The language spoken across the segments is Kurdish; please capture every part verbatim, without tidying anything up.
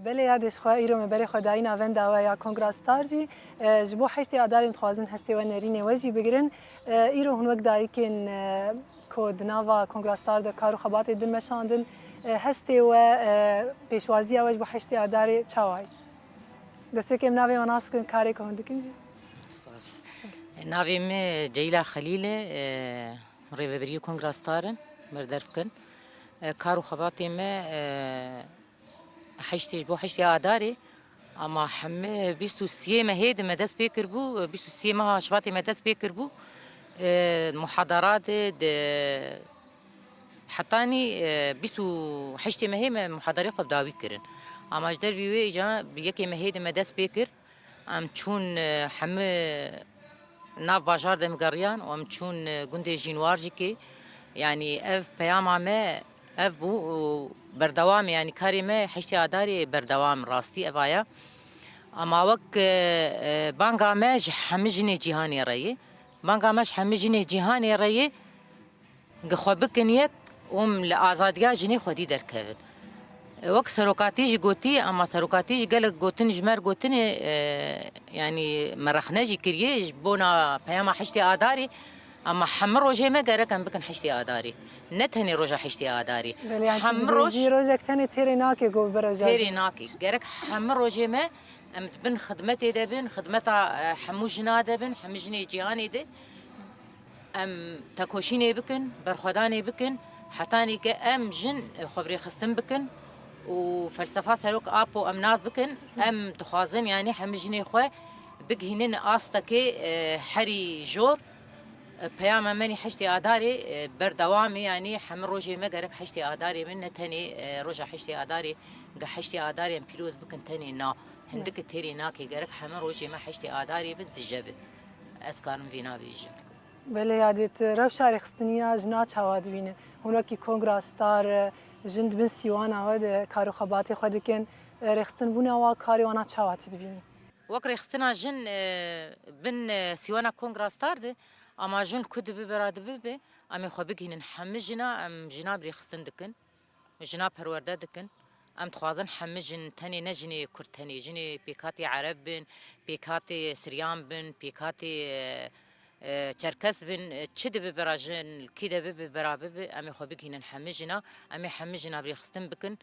Belê ya dêşxwe îro me berê xwe dayî navenda we ya Kongra Star jî, e, ji bo heştê Adarê em dixwazin hestê we nerînê we jî bigirin. E, îro hûn wek dayikên, e, ku di nava Kongra Star de kar û xebatê din meşandin, e, hestê we, e, pêşwaziya we ji bo heştê Adarê çawa ye? Destpêkê em navê we nas bikin, karê ku hûn dikin jî. Spas. Navê min Ceyla Xelîl e, e, rêvebiriyê Kongra Star in, me li derv kin. E, kar û xebatê me, e, heştê, ji bo heştê Adarê, ama heme bîst û siyê mehê de me dest pê kiribû, bîst û siyê meha Şibatê me dest pê kiribû. E, muhadara de, de hetanî, e, bîst û heştê mehê me muhadarê xwe bi dawî kirin. Ama ji dervî wê îca bi yekê mehê de me dest pê kir. Em çûn, e, hemî nav bajar de em geriyan û em çûn, e, gundê Jînwarjikê. Yanî ev peyama me ev bû û berdewam e, yanî karê me heştê Adarê berdewam, rastî ev aya. Ama wek, e, e, banga me ji hemî jinê cîhanê re ye. Banga me ji hemî jinê cîhanê re ye. Gi xwe bikin yek û em li azadiya jinê xwedî derkevin. Wek serokatî jî gotî, ama serokatî jî gelek gotin ji me re gotinê, e, yanî me rexne jî kiriye ji bona peyama heştê Adarê, ama hemî rojê me gerek em bikin heştê Adarê. Ne tenê roja heştê Adarê. Belê, yanî tu Hemî roj dibêjî rojek tenê têrê nake ku bibire roja Têrê jin. Nake. Gerek hemî rojê me em di bin xidmetê de bin, xidmeta, e, hemû jina de bin, hemî jinê cîhanê de. Em tekoşînê bikin, berxwedanê bikin, hetanî ke em jin xwe bi rêxistin bikin û felsefa Serok Apo em nas bikin, em dixwazin, yanî hemî jinê xwe bigihînin astekê, e, herî jor. E, peyama me nî heştê Adarê, e, berdewam e, yanî hemî rojê me gerek heştê Adarê bin, ne tenê, e, roja heştê Adarê, ge heştê Adarê em pîroz bikin tenê na. Hindike têrê nake, gerek hemî rojê me heştê Adarê bin tije be. Ez karim vê nabêjim. Belê ya dê tu rewşa rêxistiniya jina çawa dibîne? Hûn wekî Kongra Star, e, jin di bin sîwana we de kar û xebatê xwe dikin. E, rêxistin bûna wa karê wana çawa tu dibînî? Wek rêxistina jin, e, bin, e, sîwana Kongra Star de, ama jin ku dibe bera dibe be, em ê xwe bigihînin hemî jina, em jina bi rêxistin dikin. Jina perwerde dikin. Em dixwazin hemî jin, tenê ne jinê Kurd tenê, jinê pêkhatê Ereb bin, pêkhatê Siryan bin, pêkhatê, e, e, Çerkes bin, e, çi dibe bera jin, kî de bibe bera bibe, em ê xwe bigihînin hemî jina, em ê hemî jina bi rêxistin bikin.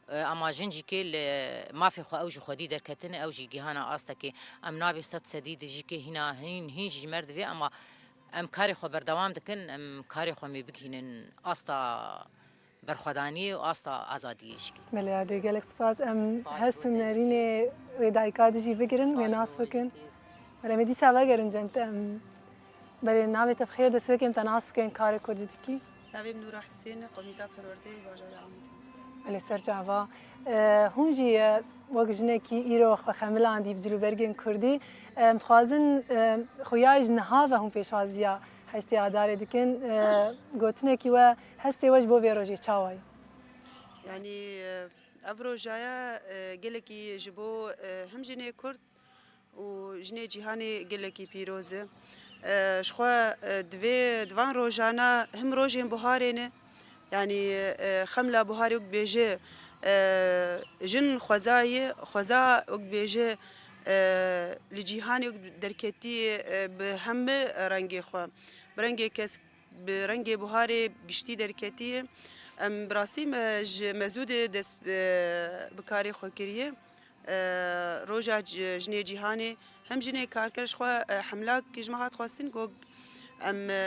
E, ama jin jî kê li mafê xwe ew ji xwedî derketine, ew jî gihana astekê. Em nabê sed sedî de jî kê hîna hîn, hîn jî ji me re divê, ama em karê xwe berdewam dikin, em karê xwe mê bigihînin asta berxwedaniyê û asta azadiyê jî kê. Belê, Adê, gelek spas. Em Spas hest û nerînê wê dayika dijî bigirin, wê nas bikin. Belê, em ê dîsa vegerin cem te, em, belê, navê te bi xêr, destpêkê em te nas bikin, karê ku tu dikî. Navê min Nûra Husên e, Komîta Perwerdeyê Bajarê Amûdê. Belê, ser çava. E, hûn jî, e, wek jinekî îro xwe xemilandî bi cilûbergên kurdî. E, em dixwazin, e, xuya ji niha ve hûn pêşwaziya heştê Adarê dikin. E, gotinekî we, hestê we ji bo vê rojê çawa ye? Yanî, e, ev rojaya, e, gelekî ji bo, e, him jinê Kurd û jinê cîhanê gelekî pîroz e. E, ji xwe, e, divê, di van rojana him rojên buharê ne. Yanî, e, xemla buharê wek dibêje, e, jin xweza ye, xweza wek dibêje, e, li cîhanê wek derketî, e, bi hemî rengê xwe, bi rengê kesk, bi rengê buharê giştî derketiye. Em bi rastî me ji, me zû de dest, e, bi karê xwe kiriye. E, roja ci-, jinê cîhanê, hem jinê karker ji xwe, e, hemlak ji me hat xwestin ku em, e,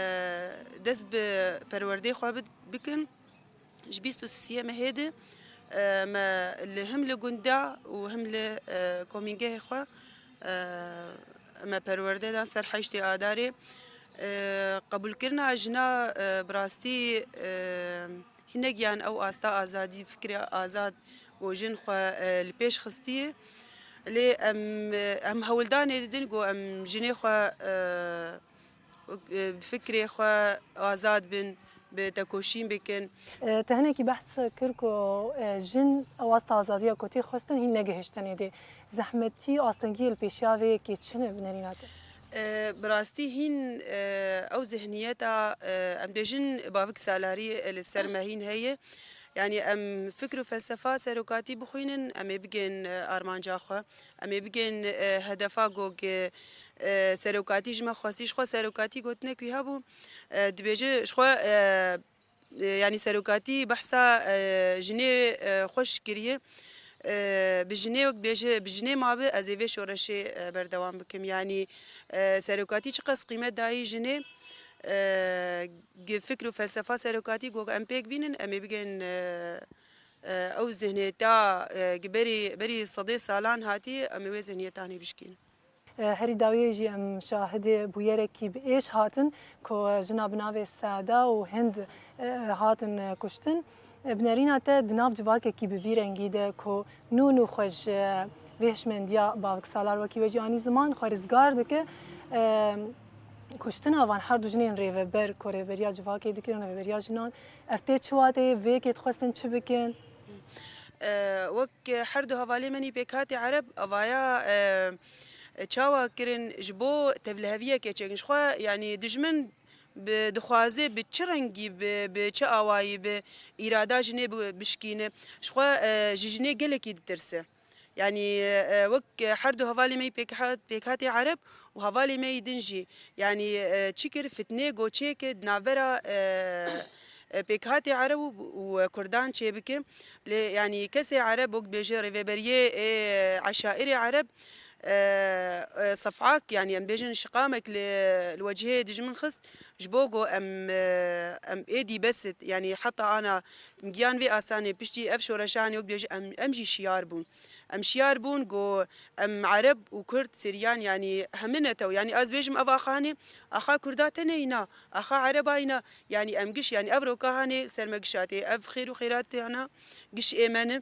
dest bi perwerdê xwe bid-, bikin. Ji bîst û siyê mehê de, e, me li, him li gunda û him li, e, komîngehê xwe, e, me perwerde dan ser heştê Adarê. E, qebûlkirina jina, e, bi rastî, e, hinek yan ew asta azadî, fikrê azad û jin xwe, e, li pêş xistiye. Lê em, e, em hewldanê didin ku em jinê xwe, e, û, e, bi fikrê xwe azad bin, bi tekoşîn bikin. E, te hinekî behs kir ku, e, jin ew asta azadiya ku tê xwestin hîn negihiştin êdî. Zehmetî, astengiyê li pêşiya vê yekê çi ne bi nerîna te? E, bi rastî hîn, e, ew zihniyeta, e, em bêjin bavik salarî, e, li ser me hîn heye. Yanî em fikr û felsefa serokatî bixwînin, em ê bigên, e, armanca xwe, em ê bigên, e, hedefa ku, e, e, serokatî ji me xwestî. Ji xwe serokatî gotinek wî hebû, e, dibêje ji xwe, e, e, yanî serokatî behsa, e, jinê, e, xweş kiriye. E, bi jinê wek bêje, bi jinê mabe ez ê vê şoreşê, e, berdewam bikim. Yanî, e, serokatî çiqas qîmet dayî jinê, e, gi fikr û felsefa serokatî ku em pêk bînin, em ê bigên, e, e, ew zihniyeta, e, gi berî, berî sedê salan hatî, em ê wê zihniyetanê bişkînin. E, herî dawiyê jî em şahidê bûyerekî bi êş hatin ku jina bi navê Seda û Hind, e, hatin, e, kuştin. E, bi nerîna te di nav civakekî bi vî rengî de ku nû nû xwe ji vê hişmendiya bavksalar wekî we jî anî ziman xwe rizgar dike, e, kuştina van her du jinên rêveber ku rêveberiya civakê dikirin, rêveberiya jinan, ev tê çi wateyê, vê yekê dixwestin çi bikin? E, wek her du hevalê menî pêkhatê Ereb, evaya, e, çawa kirin ji bo tevliheviyekê çêkin. Ji xwe, yanî dijmin bi, dixwaze bi çi rengî, bi, bi çi awayî, bi îrada jinê bi, bişkîne. Ji xwe, e, ji jinê gelekî ditirse. Yanî, e, wek her du hevalê me yî pêkhat-, pêkhatê Ereb û hevalê me yî din jî, yanî, e, çi kir, fitnê go çêke di navbera, e, e, pêkhatê Ereb û, û Kurdan çêbike. Lê, yanî, kesê Ereb, wek dibêje rêveberiyê, ê, eşairê Ereb, e, e, sefak, yanî, em bêjin şiqamek li, li wecihê dijmin xist, ji bo go em, e, em êdî bes it, yanî, heta ana em giyan vê asanê, piştî ev şoreşanê, wek dibêje, em, em jî şiyar bûn. Em şiyar bûn ku em Ereb û Kurd, Siryan, yanî hemî netew, yanî ez bêjim ev axanê, axa Kurda tenê yî na, axa Ereba yî na, yanî em giş, yanî ev roka hanê li ser me giş hatê, ev xêr û xêrat tê hena giş ê me ne.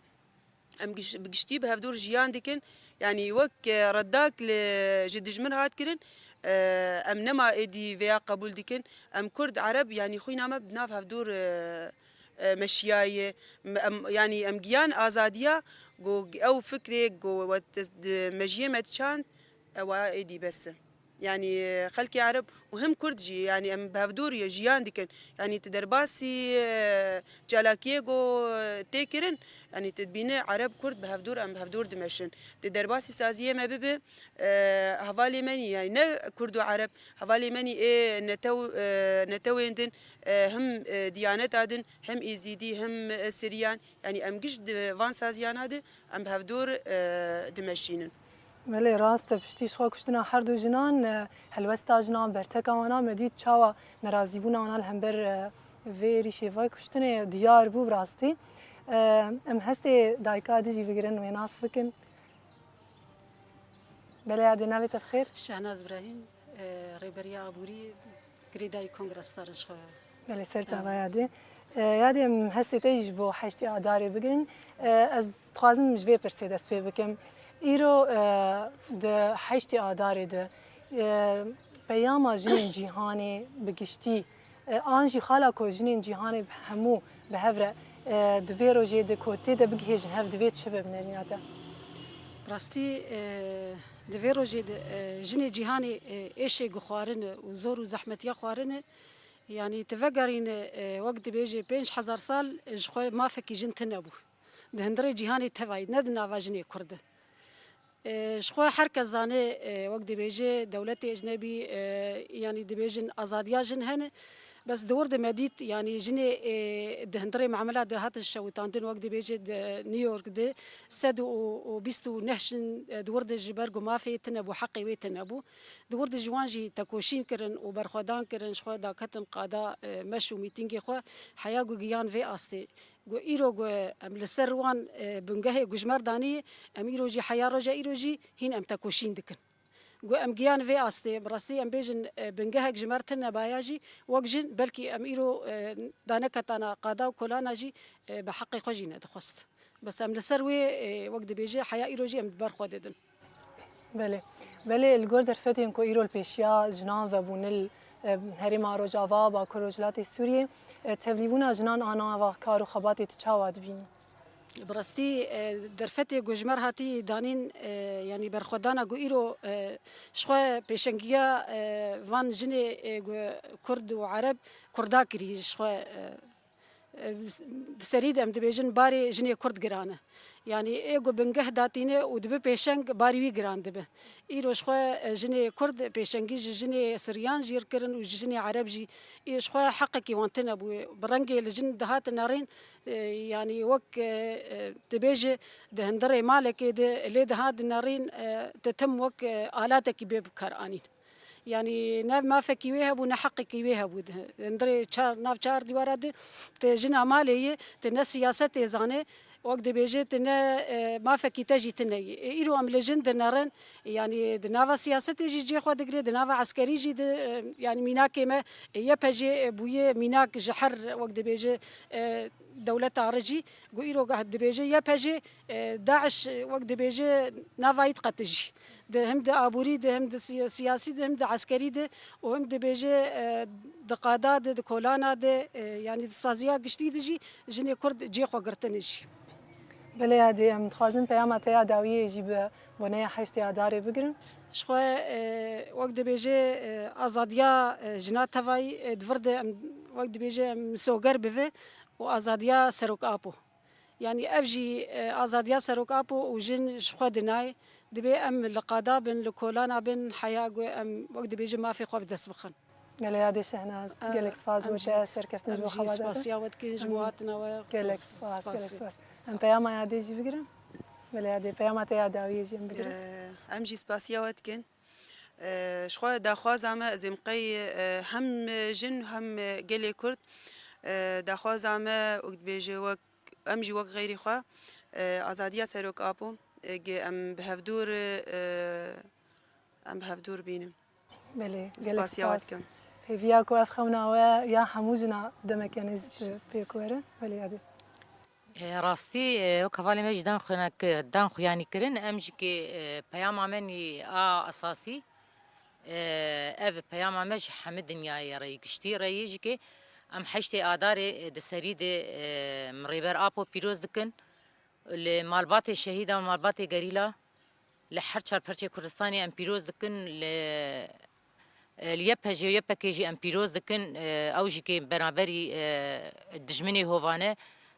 Em giş-, bi giştî bi hevdûr jiyan dikin, yanî wek, e, redak li, ji dijmin hat kirin, e, em nema êdî vêya qebûl dikin. Em Kurd, Ereb, yanî xwîna me bi nav hevdûr, e, e, meşiyaye. Em, em, yanî em giyan azadiya, ku ew fikrê ku we di mejiyê me diçand, ewa êdî bes e. Yanî xelkê Ereb û him Kurd jî, yanî em bi hevdûr ye jiyan dikin. Yanî tu derbasî, e, çalakiyê ku tê kirin, yanî tu dibîne Ereb, Kurd bi hevdûr, em bi hevdûr dimeşin. Tu derbasî saziyê me bibe, e, hevalê me nî, yanî ne Kurd û Ereb, hevalê me nî ê netew, e, netewên din, e, him, e, diyaneta din, him Êzîdî, him, e, Siryan. Yanî em giş di van saziyana de em bi hevdûr, e, dimeşînin. Belê, rast e, piştî ji xwe kuştina her du jinan, e, helwesta jinan, berteka wana me dît çawa nerazîbûna wana li hember, e, vê êrîşê, vê kuştinê diyar bû bi rastî. E, em hestê dayika dî jî bigirin, wê nas bikin. Belê, yadê, navê te bi xêr? Şehnaz Îbrahîm, e, rêberiya aborî, girêdayî Kongra Star in ji xwe. Belê, ser çava yadê. E, yadê, em hestê te jî ji bo heştê Adarê bigirin. E, ez dixwazim ji vê pirsê dest pê bikim. Îro, e, di heştê Adarê de, e, peyama jinên cîhanê bi giştî, e, an jî xala ku jinên cîhanê bi hemû bi hev re, e, di vê rojê de ku tê de bigihêjin hev, divê çi be bi nerîna te? Bi rastî, e, di vê rojê de, e, jinê cîhanê, e, êşê guxwarine û zor û zehmetiya xwarine, yanî tu vegerîne, e, wek dibêje pênc hezar sal, e, ji xwe mafekî jin tune bû. Di hundirê cîhanê tevayî, ne di nava jinê Kurd de. E, ji xwe her kes zane, e, wek dibêje dewletê ecnebî, e, yanî dibêjin azadiya jin hene. Bes di wir de me dît, yanî jinê, e, di hundirê memela de hatin şewitandin, wek dibêje di New York de sed û bîst û neh jin, e, di wir de ji ber ku mafê tune bû, heqê wê tune bû. Di wir de ji wan jî tekoşîn kirin û berxwedan kirin, ji xwe daketin qada, e, meş û mîtîngê xwe, heya ku giyan vê astê. Ku îro ku em li ser wan, e, bingehê ku ji me re danî, em îro jî heya roja îro jî hîn em tekoşîn dikin. Ku em giyan vê astê, bi rastî em bêjin, e, bingehek ji me re tune baya jî, wek jin, belkî em îro, e, daneketana qada û kolana jî, e, bi heqê xwe jî nedixwest. Bes em li ser wê, e, wek dibêje, heya îro jî em di ber xwe de din. Belê. Belê, li gor derfetên ku îro li pêşiya jinan vebûne li, e, Herêma Rojava, Bakur Rojhilatê Sûriyê, e, tevlîbûna jinan a nava kar û xebatê tu çawa dibînî? Bi rastî, e, derfetê ku ji me re hatî danîn, e, yanî berxwedana ku îro, e, ji xwe pêşengiya, e, van jinê, e, ku Kurd û Ereb Kurda kirî, ji xwe, e, Di serî de em dibêjin barê jinê Kurd giran e. Yanî ê ku bingeh datîne û dibe pêşeng, barî wî giran dibe. Îro ji xwe jinê Kurd pêşengî ji jinê Siryan jî kirin û ji jinê Ereb jî. Ê ji xwe heqekî wan tune bûye. Bi rengê li jin dihatin nerîn, e, yanî wek, e, e, dibêje di hundirê malekê de lê dihatin nerîn, e, te tim wek, e, alatekî bê bikaranîn. Yanî ne mafekî wê hebû, ne heqekî wê hebû. Di hundirê çar, nav çar dîwara de te jina malê ye, te ne siyasetê zane, wek dibêje te ne, e, mafekî te jî tune ye. Ê, îro em li jin dinerin, yanî di nava siyasetê jî cê xwe digire, di nava eskerî jî di, e, yanî mînakê me, e, Y P G, e, bûye mînak ji her, wek dibêje, e, dewleta re jî. Ku îro gah dibêje Y P G, e, DAIŞ, e, wek dibêje nava yî diqetijî. Di, him di aborî de, him di siya-, siyasî de, him di eskerî de û him dibêje, e, di qada de, di kolana de, e, yanî di saziya giştî de jî jinê Kurd cê xwe girtine jî. Belê yadê, em dixwazin peyama te ya dawiyê jî bi boneya heştê Adarê bigirin. Ji xwe, e, wek dibêje, e, azadiya, e, jina tevayî, e, di vir de em, wek dibêje em misoger bive û azadiya Serok Apo. Yanî ev jî, e, azadiya Serok Apo û jin ji xwe dinayê. Dibê em li qada bin, li kolana bin, heya ku em, wek dibêje, mafê xwe bi dest bixin. Gelek yadê Şehnaz, e, gelek spas ji bo te, serkeftin ji bo xebata te. Em jî spasiya we dikin ji bo hatina we. Gelek spas, gelek spas. Em peyama yadê jî bigirin. Belê yadê, peyama te ya dawiyê jî em bigirin. E, em jî spasiya we dikin. E, ji xwe daxwaza me, ez ê miqey, e, hem jin hem gelê Kurd, e, daxwaza me, wek dibêje, wek, em jî wek xeyrî xwe, e, azadiya Serok Apo, e, ge em bi hevdûr, e, em bi hevdûr bînin. Belê, gelek spas. Spasiya we dikim. Hêviya ku ev xewna we ya hemû jina demeke nêz pêk were. Belê yadê. E, rastî, e, wek hevalê me jî dan xwe ne ki-, dan xwe yanî kirin, em jî kê, e, peyama me nî a esasî, e, ev peyama me ji hemî dinyayê re yê giştî re yê jî kê em heştê Adarê, e, di serî de, e, em Rêber Apo pîroz dikin. Li malbatê şehîdan, malbatê gerîla, li her çar perçê Kurdistanê em pîroz dikin, li, e, li Y P G û Y P G jî em pîroz dikin, e, ew jî kê beraberî, e, dijminê hovane,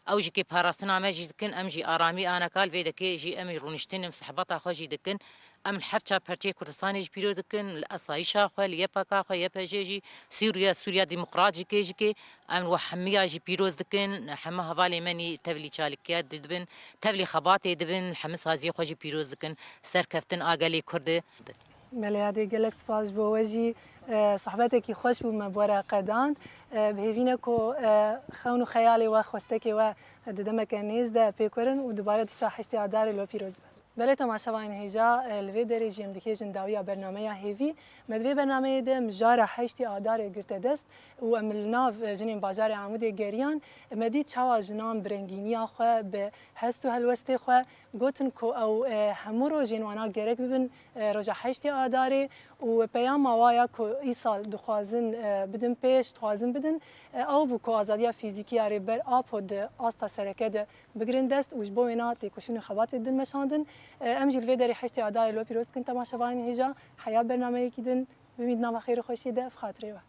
ew jî kê parastina me jî dikin, em jî aramî aneka li vê dekê jî em ê rûniştin, em sehbata xwe jî dikin. Em li her çar perçeyê Kurdistanê jî pîroz dikin, li esayîşa xwe, li Y P K xwe, Y P G jî, Sûriye, Sûriya Demokrat jî kê jî kê, em li we hemiya jî pîroz dikin, heme hevalê me nî tevlî çalikiya dibin, tevlî xebatê dibin, hemi saziyê xwe jî pîroz dikin, serkeftin a gelê Kurd e. Belê yadê, gelek spas ji bo we jî, e, sohbetekî xweş bû me bi we re qedand. E, bi hêvî ne ku, e, xewn û xeyalê we, xwestekê we di demeke nêz de pêk werin û dubare dîsa heştê Adarê li we pîroz be. Belê temaşevanên hêja, e, li vê derê jî em dikêjin dawiya bernameya hêvî. Me di vê bernameyê de mijara heştê Adarê girte dest û em li nav, e, jinên bajarê Amûdê geriyan. Me dît çawa jinan bi rengîniya xwe, bi hest û helwestê xwe gotin ku ew, e, hemû rojên wana gerek bibin, e, roja heştê Adarê û peyama wa ya ku îsal dixwazin, e, bidin pêş, dixwazin bidin, e, ew bû ku azadiya fîzîkî ya Rêber Apo di asta sereke de bigirin dest û ji bo wêna têkoşîn û xebatê din meşandin. E, em jî li vê derê heştê Adarê li we pîroz dikin temaşevanên hêja. Heya bernameyekî din bimînin nava xêr û xweşiyê de, bi xatirê we.